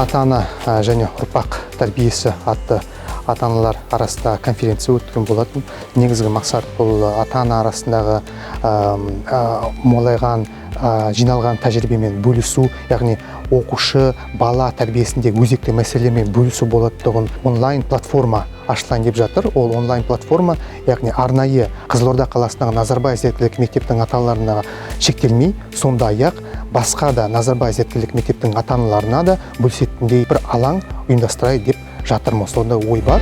Ата-ана және ұрпақ тәрбиесі атты ата-аналар арасында конференция өткен болатын. Негізгі мақсат бұл ата-ана арасындағы молайған, жиналған тәжірибемен бөлісу, яғни оқушы бала тәрбиесіндегі өзекті мәселелермен бөлісу болатұғын онлайн платформа ашылайын деп жатыр. Ол онлайн платформа, яғни арнайы Қызылорда қаласындағы Назарбаев зияткерлік мектептің ата-аналарына шектелмей, сондай-ақ басқа да Назарбаев зияткерлік мектептің ата-аналарына да бөлісетіндей бір алаң ұйымдастырайық деп жатырмыз. Сондай ой бар.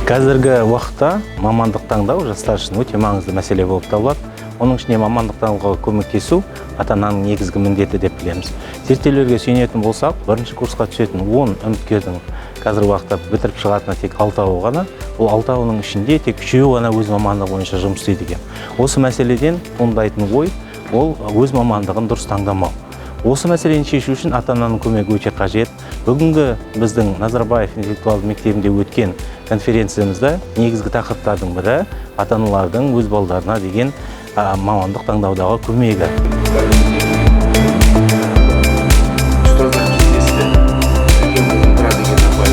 Қазіргі уақытта мамандық таңдау жастар үшін өте маңызды мәселе болып табылады. Оның ішінде мамандық таңдауға көмектесу ата-ананың негізгі міндеті деп білеміз. Зерттеулерге сүйенетін болсақ, бірінші курсқа түсетін 10 үміткердің қазіргі уақытта бітіріп шығатыны тек 6-ауы ғана. Ол 6-ауының ішінде тек 3-еуі ғана өз мамандығы бойынша жұмыс істейді екен. Осы мәселеден туындайтын ой, ол өз мамандығын дұрыс таңдамау. Осы мәселені шешу үшін ата-ананың көмегі өте қажет. Бүгінгі біздің Назарбаев интеллектуалды мектебінде өткен конференциямызда негізгі тақырыптардың бірі ата-аналардың өз балдарына деген мамандық таңдаудағы көмегі. Ұстаздар кездесті. Үлкен Бұлтыра деген апай.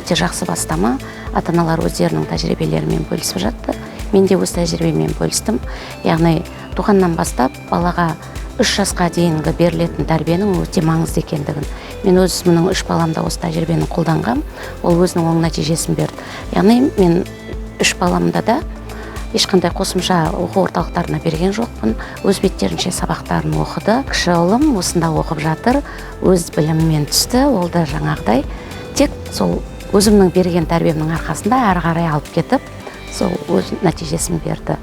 Өте жақсы бастама. Ата-аналар өздерінің тәжірибелерімен бөлісіп жатты. Мен де өз тәжірибеммен бөлістім. Яғни туғаннан бастап балаға 3 жасқа дейінгі берілетін тәрбиенің өте маңызды екендігін. Мен өзімнің 3 баламда осы тәжірибені қолданғам, ол өзінің оң нәтижесін берді. Яғни мен 3 баламда да ешқандай қосымша оқу орталықтарына берген жоқпын. Өз беттерінше сабақтарын оқыды. Кіші ұлым осында оқып жатыр, өз білімімен түсті. Ол да жаңағыдай тек сол өзімнің берген тәрбиемнің арқасында әрі қарай алып кетіп, сол өз нәтижесін берді.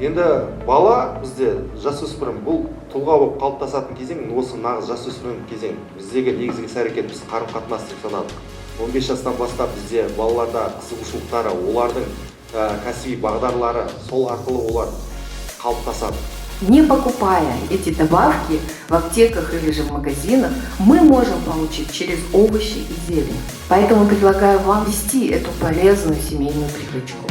Енді бала бізде жасөспірім, бұл тұлға болып қалыптасатын кезең, осы нағыз жасөспірім кезең. Біздегі негізгі іс-әрекет біз қарым-қатынас деп санадық. 15 жастан бастап бізде балаларда қызығушылықтары, олардың кәсіби бағдарлары, сол арқылы олар қалыптасады. Не покупая эти добавки в аптеках или же в магазинах, мы можем получить через овощи и зелень. Поэтому предлагаю вам ввести эту полезную семейную привычку.